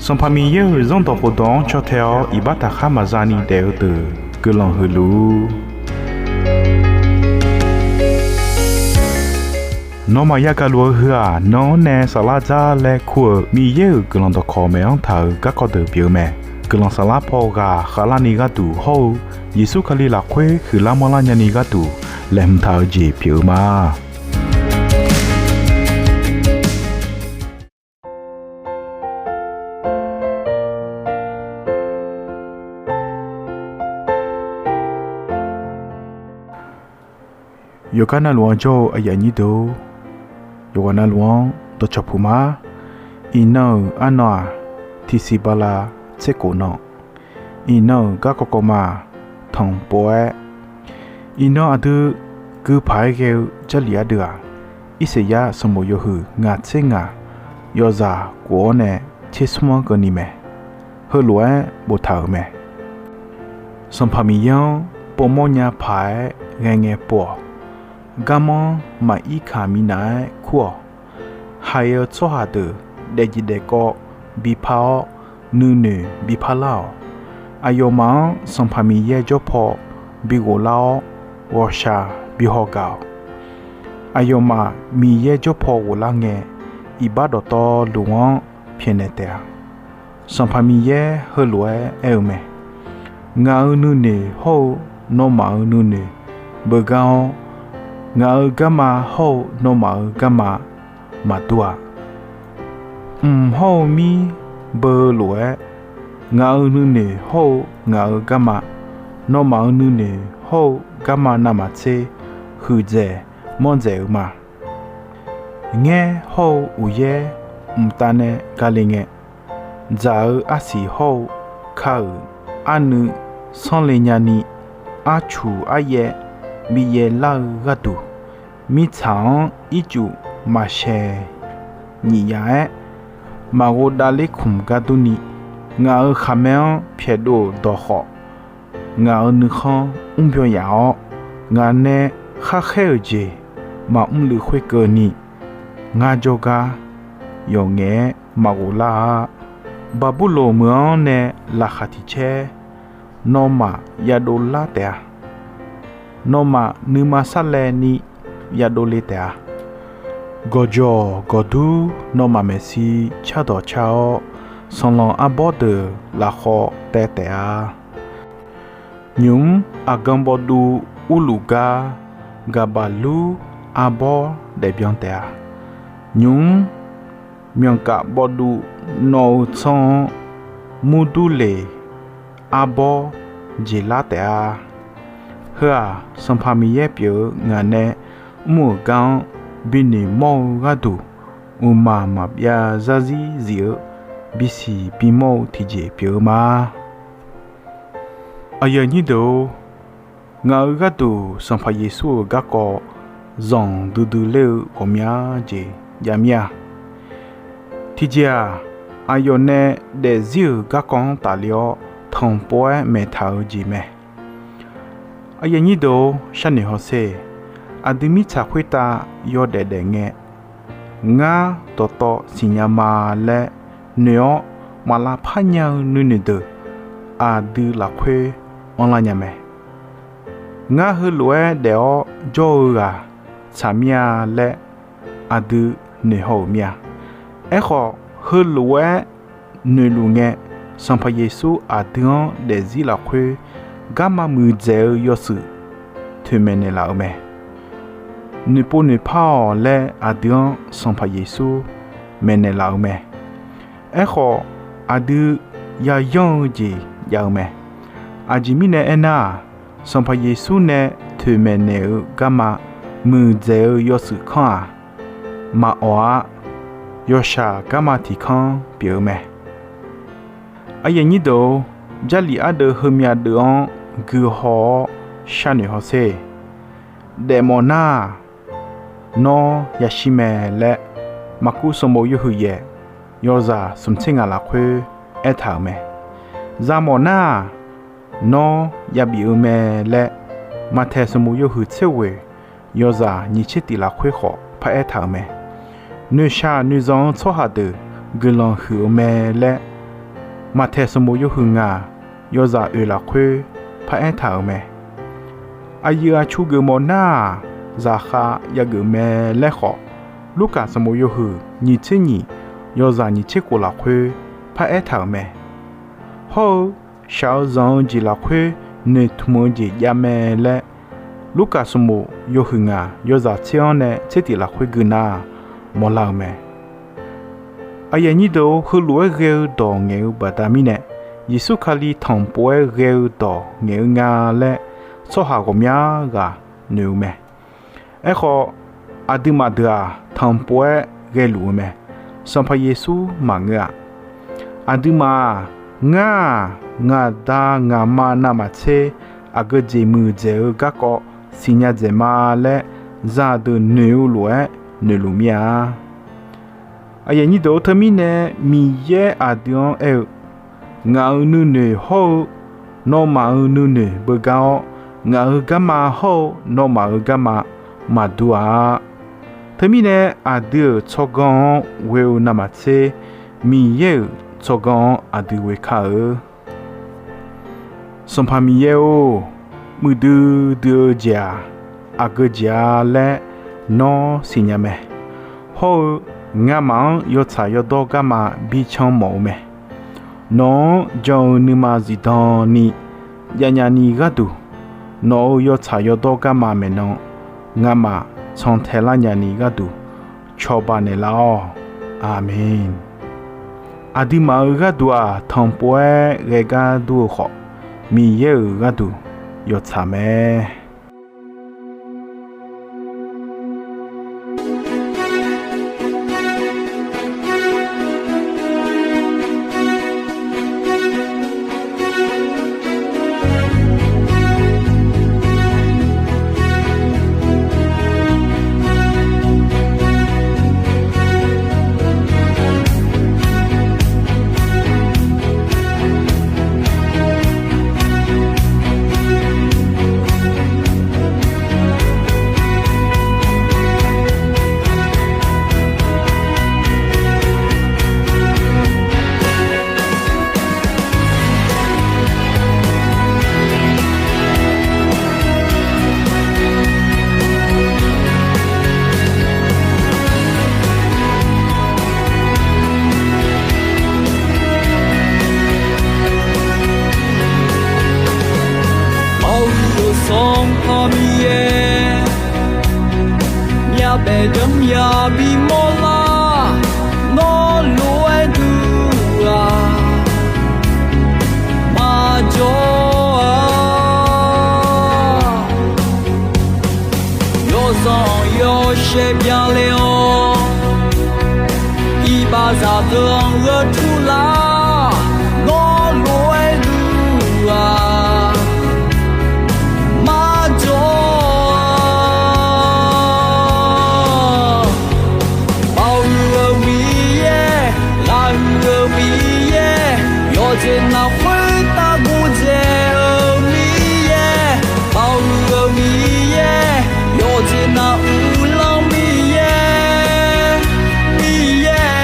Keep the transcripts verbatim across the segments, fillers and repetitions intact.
Sanqpaq Miqyaer-euq Zanrdawq khofdawq-anr caw tae-awr iqbax taqkhar maqza ni daef-eu deuq guiqlanq huiq luf-ur. Nawmaf yagaq luf-eu heu-aq, nan-anr nae saflar dzar laer kur-euq Miqyaer-euq guiqlanq dawqkawq maeq-anr taq-euq garkawv deuq pyeuf-eu mae. Guiqlanq saflar paw ghaq khavlarni gharduq hawr-eu Yeqsur Kali lafkhoer huiqlar manrlar nyani gharduq laeqhmq taq-eu jeq pyeuf-eu ma. Yawqgar navluf-anr jawr-eu aqyuif aqnyir deuq-or, yawqghaq navluf-anr dawqcawq puq ma. Iqnan-euq arnan-aq, tiqsiq bala tserkhof nan. Iqnan-euq garkawv kawv ma-aq, tanqpov-aer, iqnan aqdui gui paq-aer ghae-eu Jarlif ardeuv-aq, Irsaqyar sanqbof yawhuiq ngaq tser ngaq yawzaq khof-awr nae tser smr-anr keuvni mae. Heulof-aer boftaq-euq mae. Sanqpaq Miqyaer-anr povmawr nya paq-aer ghae ngae pov-awq. Garmanr maqir kaq minav-aer kur-awq. Haiq-eu tsawrhaq deuq daefjeq daefkawv bipar-awr, nuinoeq bipar lar-awq. Aqyawfmaf-anr Sanqpaq Miqyaer jawr paw bighof lar-awr, ghawqshaq bihaw gaq-awq. Aqyawfmaf Miqyaer jawr paw ghoflar ngae, iqbax dawqtawvluf-anr pyaeqnaeq taef-a. Sanqpaq Miqyaer heulof-aer aer-eu mae. Ngaq-euq nuinoeq hawr-eu nawmaf-euq nuinoeq beugar-awr, ngaq-euq garma hawr-eu nawmaf-euq garma maqdur-a. Mq hawr-eu mir beu lof-aer, ngaq-euq nuinoeq hawr-eu ngaq-euq garma, nawmaf-euq nuinoeq hawr-eu garma navmaqtser huiqdzaeq manrdzaeq-eu ma. Ngaer hawr-eu uqyaer mqtav nae gale ngae, dzaq-eu arsiq hawr-eu kar-euq arnuiv sanrle nyani, arcuq aryaev bi yaev lar-eu gharduq, mirtsaq-anr ircuf maqshaeq nyif yaf-aer, maqghov davler kmq gar durni, ngaq-euq khaqmae-anr pyaeqdov-euq dawq khawf, ngaq-euq nuikhanr mrbyan yaf-awr, ngaq nae khar khaer-euq jeq maqmr luf khoerkeuvni, ngar jawrgar yawqngaef-aer maqghof lar-a. Baqburloq meuq-anr nae laqkhaq tiq caer nawmaf yadov lar taef-a. Nawmaf nuima sarlaevni yadov le taef-a. Gawqjawq gawqdur nawmaf maeqshi cardawq car-awr, sanqlanq arbawr deuq lafkhawv taev taef-a. Nymq-mr aqgan bawvduv urluf gar, gaqbaq lur arbawr daefbyan taef-a. Nymq-mr myanqkaf bawvduv nawv-eu tsanr-anr, murdur leq arbawr jeqlar taef-a. Heu-aq, Sanqpaq Miqyaer pyeuf-eu ngaq nae mr-euq gar-anr binoeq mawr-eu gharduq, mqmaq maqbyav zarzir zif-eu bisiq bimawr-eu tiqjeq pyeuf-eu ma. Aqyuif aqnyir deuq-or, ngaq-euq gharduq Sanqpaq Yeqsur-euq garkawv zanq duidui ler-eu ghawqmya jeq jav mir-a. Tiqjeq-aq, aqyawf nae daefzir-euq garkawv-anr tafle-awr tanqpov-aer maeqtaq-eu jeq mae. Aqyuif aqnyir deuq-or, sharnoeq hawsher. Aqdui mirtsaq khoertav yawdaef daefngae, ngar dawqtawv siqnya ma laer noeq-awr maq lavpar nya-eu nuinoeq deuq aqdui lafkhoer anrlar nya mae. Ngar heulof-aer daef-awr jawr-eu ghaq tsaq mir-a laer aqdui noeqhaw-euq mir-a. Aerkhawf, heulof-aer noeqluf ngae, Sanqpaq Yeqsur aqdui-anr daefzir lafkhoer garma muiqdzaeq-eu yawshuif toeqmaeq naeqlaf-euq mae. Noeqpov noeqpar-awq laer aqdui-anr Sanqpaq Yeqsur maeqnaeq laf-euq mae. Aerkhawf, aqdui yayanr-eu jeq jav-eu mae. Aqjeq mirnae aernar-aq, Sanqpaq Yeqsur nae toeqmaeq naeq-eu garma muiqdzaeq-eu yawshuif kanr-aq, maqawq-ar, yawshaq garma tiq kanr pyeuf-eu mae. Aqyuif aqnyir deuq-or, Jarlif ardeuv heumyav deuv-anr guihaw-awr sharnoeq hawsher. Daefmawf nar-aq, nawr yashir mae laer, Maqkuv sanqbof yawhuiq yaef, yawzaq smq tser ngaq lafkhoer aertaq-euq mae. Zamawf nar-aq, nawr yabif-eu mae laer, Maqtaeq sanqbof yawhuiq tser ghoeq, yawzaq nyiq tser tiq lafkhoer khawf paraer taq-euq mae. Noeqshaq noeqzanq-eu tsawrhaq deuq guiqlanq huiq-eu mae laer, Maqtaeq sanqbof yawhuiq ngaq yawzaq oeq lafkhoer paraer taq-euq mae. Aqyuif aqtsu geufmawf nar-aq, zaqkhav yageuf mae laer khawf, Lurkaf sanqbof yawhuiq nyiq tser nyiq yawzaq nyiq tser khof lafkhoer paraer taq-euq mae. Hawr-eu shaq-eu zanq-eu jeq lafkhoer noeqtmq-eu jeq jav mae laer, Lurkaf sanqbof yawhuiq ngaq yawzaq tser-anr nae tser tif lafkhoer gui nar mawrlar-eu mae. Aqyuif aqnyir deuq-or, heulof-aer ghae-eu dawq ngaeq-eu baqda mirnae, Yeqsur Kali tanqpov-aer ghae-eu dawq ngaeq-eu nga laer tsawrhaq ghawqmya ghaq noeq-eu mae. Aerkhawf, aqduimaf deuq-aq, tanqpov-aer ghaeluf-eu mae. Sanqpaq Yeqsur maqngeur-a. Aqduimaf-aq, ngar-aq, ngaqda ngaqma navmaqtser aqgeu jeq muiqdzaeq-eu garkawv siqnya dzaeq ma laer, zaqdeuq noeq-eu lof-aer noeqluf mir-a. Aqyuif aqnyir deuq-or, teumirnae Miqyaer aqdui-anr aer-eu, ngaq-euq nuinoeq hawr-eu nawmaf-euq nuinoeq beugar-awr, ngaq-euq garma hawr-eu nawmaf-euq garma maqdur-a. Teumirnae aqdui-euq tsawrganr-anr ghoe-eu navmaqtser, Miqyaer-euq tsawrganr-anr aqdui ghoe kar-eu. Sanqpaq Miqyaer-or, muiqdui dui-eu jeq-aq, aqgeu jeq-a laer nawr siqnya mae. Hawr-eu ngamaf-anr yawtsaq yawdawr garma bicanr mawf-eu mae. Nawq-anr jan-eu nuima zifdan ni javnya ni gharduq, nawq-euq yawtsaq yawdawr garma maeqnan ngamaf cantae lar nya ni gharduq cawba naeqlar-awq. Aqmeq. Aqduimaf-euq gharduq-aq, tanqpov-aer ghae gar dur-eu khawf, Miqyaer-euq gharduq yawtsaq mae. Baoq-eu Sanqpaq Miqyaer, myavbaef deuq-anr ya bimawr lar, nawr lof-aer duq-aq, maqjawr-a. Yawzanq yawshaef byanle-awr, iqbaxzaq deuq-anr gheurtur lar, nawr lof-aer duq-aq, maqjawr-a. Baoq-eu Miqyaer, ghaq huiq-eu Miqyaer, yawqjeq navluf khoertav gordzae-eu Miqyaer, baoq-eu Miqyaer, yawqjeq navluf uvlanr Miqyaer, Miqyaer.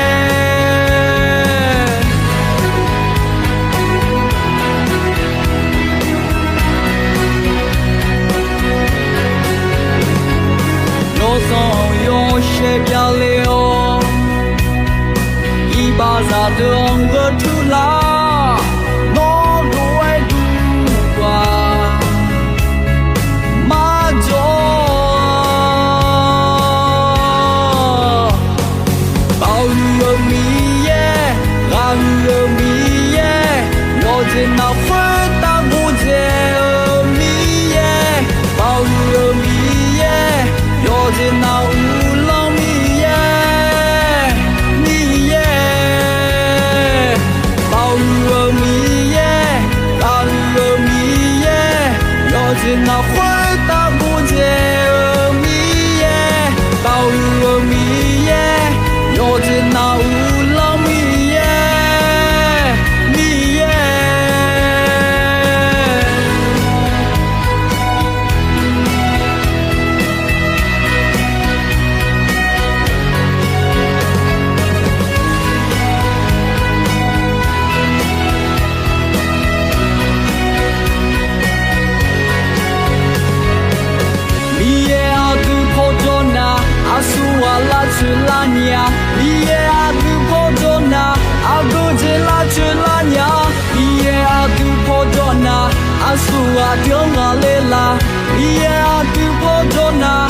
Yawzanq yawshaef byanle-awr, iqbaxzaq deuq-anr gheurtur lar, nawr lof-aer duq-aq, maqjawr-a. Baoq huiq-eu Miqyaer, ghaq huiq-eu Miqyaer, yawqjeq navluf khoertav gordzae-eu Miqyaer, baoq huiq-eu Miqyaer, yawqjeq navluf uvlanr Miqyaer, Miqyaer. Coeqlar nya, Miqyaer aqdui paw jawr nar, aqgeu jeq lar coeqlar nya. Miqyaer aqdui paw jawr nar, aqsur ghaq deuq-anr ghaqler lar. Miqyaer aqdui paw jawr nar,